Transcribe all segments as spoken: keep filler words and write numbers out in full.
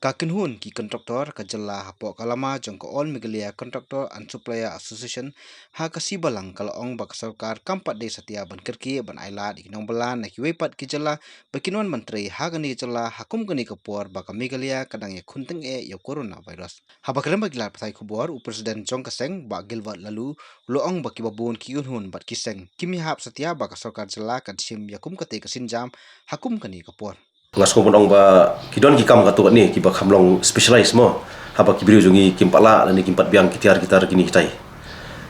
Ka kynhun ki contractor ka jylla hapoh ka lama jong ka All Meghalaya Contractor and Supplier Association ha ka sngi Balang ka la ong ba ka sorkar kam pat dei satia ban kyrkieh ban ailad ïa ki nongbylla na kiwei pat ki jylla ba kin wan ban trei ha kane ka jylla ha kum kane ka por ba ka Meghalaya ka dang ïakhun tyngeh ïa u coronavirus. Haba kren bad ki lad pathai khubor, u president jong ka seng Bah Gilbert Laloo u la ong ba kiba bun ki kynhun bad ki seng kim ïahap satia ba ka sorkar jylla kan shim ïa kum kata ka sienjam ha kum kane ka por. Nga sngew ban ong ba ki don ki kam katto katne kiba kham long specialize mo. Haba ki briew jong ngi kim pat lah lane kim pat biang ki tiar ki tar kine kitai.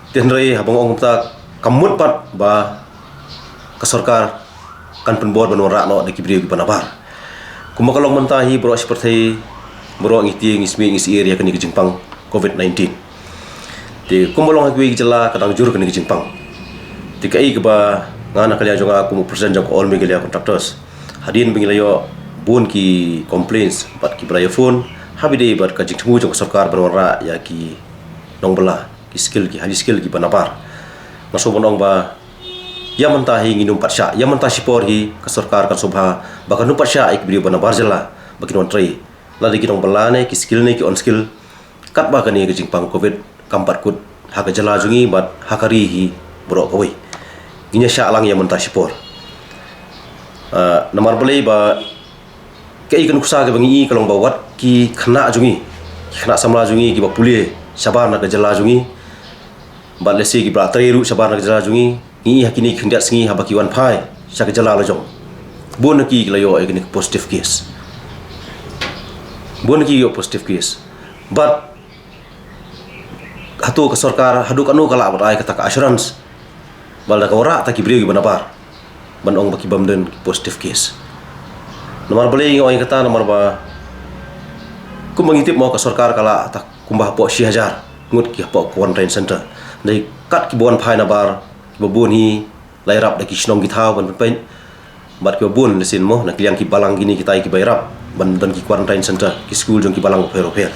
Te hynrei haba nga ong kumta, kam mut pat ba ka sorkar kan pynbor ban wanrah noh da ki briew kiba nabar. Kumba ka long mynta hi baroh shi pyrthei, baroh ngi tieng, ngi smiej, ngi syier ïa kane ka jingpang covid nineteen. Te kumba long ha kiwei ki jylla ka dang jur kane ka jingpang. Te kaei kaba nga na ka liang jong nga kum u president jong ka All Meghalaya Contractors, hadien ba ngi la ïoh bun ki complaints bad kiba la ïa phone, ha ba ïadei bad ka jingthmu jong ka sorkar ban wanrah ïa ki nongbylla, ki skill, ki highly skill kiba nabar. Nga sngew ban ong ba ïa mynta hi ngin ym pat shah, ïa mynta shipor hi ka sorkar kan sngewbha ba kan ym pat shah ïa ki briew ba nabar jylla ba kin wan trei, lada ki nongbylla ne ki skill ne ki unskill. Katba kane ka jingpang covid kam pat kut ha ka jylla jong ngi bad ha ka ri hi baroh kawei. Ngin ïa shah lang ïa mynta shipor. Ah, namar balei ba kaei ka nuksa kaba ngi i ka long ba wat ki khynnah jong ngi, ki khynnah samla jong ngi kiba pule shabar na ka jylla jong ngi, bad lehse kiba la trei ruh shabar na ka jylla jong ngi, ngi i ha kine ki khyndiat sngi haba ki wan phai sha ka jylla la jong, bun na ki ki la ïoh ïa kine ki positive case. Bun na ki ïoh positive case. Bad hato ka sorkar haduh katno ka lah ban ai kata ka assurance ba lada ka wanrah ta ki briew kiba nabar ban ong ba ki bym don ki positive case? Namar balei nga ong ïa kata? Namar ba kumba ngi tip mo, ka sorkar ka lah ta kumba hapoh shi hajar ngut ki hapoh quarantine center. Dei kat kiba wan phai nabar, kiba bun hi la ïarap da ki shnong ki thaw ban pynpeit. Bad kiba bun lehse mo na ka liang ki balang kine kitai kiba ïarap ban don ki quarantine center, ki skul jong ki balang bapher bapher.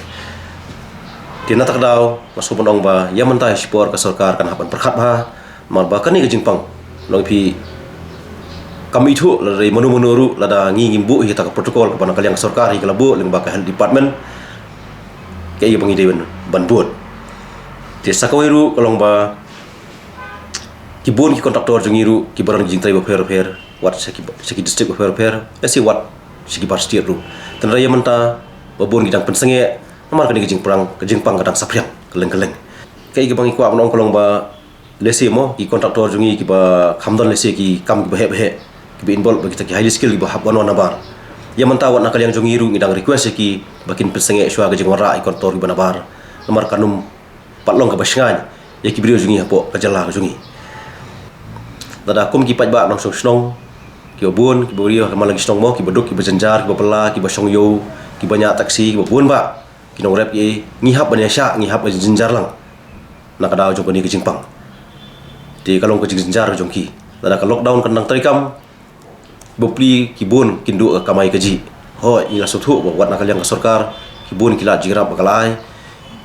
Te na kata ka daw nga sngew ban ong ba ïa mynta shipor ka sorkar kan hap ban pyrkhat bha. Namar ba kane ka jingpang, long phi, kam ithuh lada mano mano ruh, lada ngi ngim buh ïa kata ka protocol kaba na ka liang ka sorkar hi ka la buh lyngba ka health department, kaei ba ngi dei ban, ban bud. Te sa kawei ruh ka long ba ki bun ki contractor jong ngi ruh kiba don ki jingtrei bapher bapher, wat sha ki, sha ki district bapher bapher, lehse wat sha ki bar state ruh. Te hynrei ïa mynta ba bun ki dang pynsangeh namar kane ka jingpang, ka jingpang ka dang saphriang kylleng kylleng. Kaei kaba ngi kwah ban ong ka long ba lehse mo ki contractor jong ngi kiba kham don lehse ki kam kiba heh ba heh, kiba involve bad kita ki highly skill kiba hap wan wan nabar, ïa mynta wat na ka liang jong ngi ruh ngi dang request ïa ki ba kin pynsangeh shuwa ka jingwanrah ïa ki contractor kiba nabar. Namar kan ym pat long kaba shngaiñ ïa ki briew jong ngi hapoh ka jylla ka jong ngi. Lada kum ki paidbah nongshong shnong, kiba bun, kiba briew ha man la ki shnong mo, kiba duk, kiba jynjar, kiba bylla, kiba shong ïew, kiba ñiah taxi, kiba bun bah, ki nongrep, ki, ngi hap ban ïa shah, ngi hap ban jynjar lang na ka daw jong kane ka jingpang. Te ka long ka jingjynjar jong ki. Lada ka lockdown kan dang treikam, bapli ki bun kin duh ka kamai kajih. Hooid, ngi la sngewthuh ba wat na ka liang ka sorkar ki bun ki lad jingïarap ba ka la ai,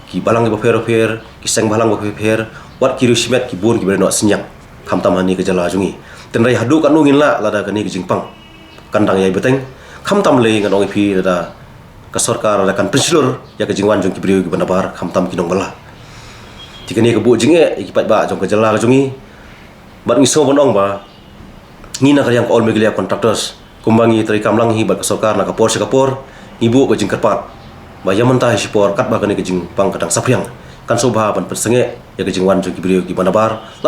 ki balang kiba pher bapher, ki seng balang bapher bapher, wat ki riewshimet ki bun kiba don synñiang, khamtam hangne ka jylla jong ngi. Te hynrei haduh katno ngin lah lada kane ka jingpang kan dang ïai bteng? Khamtam lei ngan ong ïa phi, lada ka sorkar lada kan pynshlur ïa ka jingwan jong ki briew kiba nabar, khamtam ki nongbylla. Te kane ka buh jingeh ïa ki paidbah jong ka jylla ka jong ngi. Bad ngi sngew ban ong ba ngi na ka liang ka All Meghalaya Contractors, kumba ngi treikam lang hi bad ka sorkar na ka por sha ka por, ngi buh ka jingkyrpad ba ïa mynta hi shipor katba kane ka jingpang ka dang saphriang, kan sngewbha ban pynsangeh ïa ka jingwan jong ki briew kiba nabar,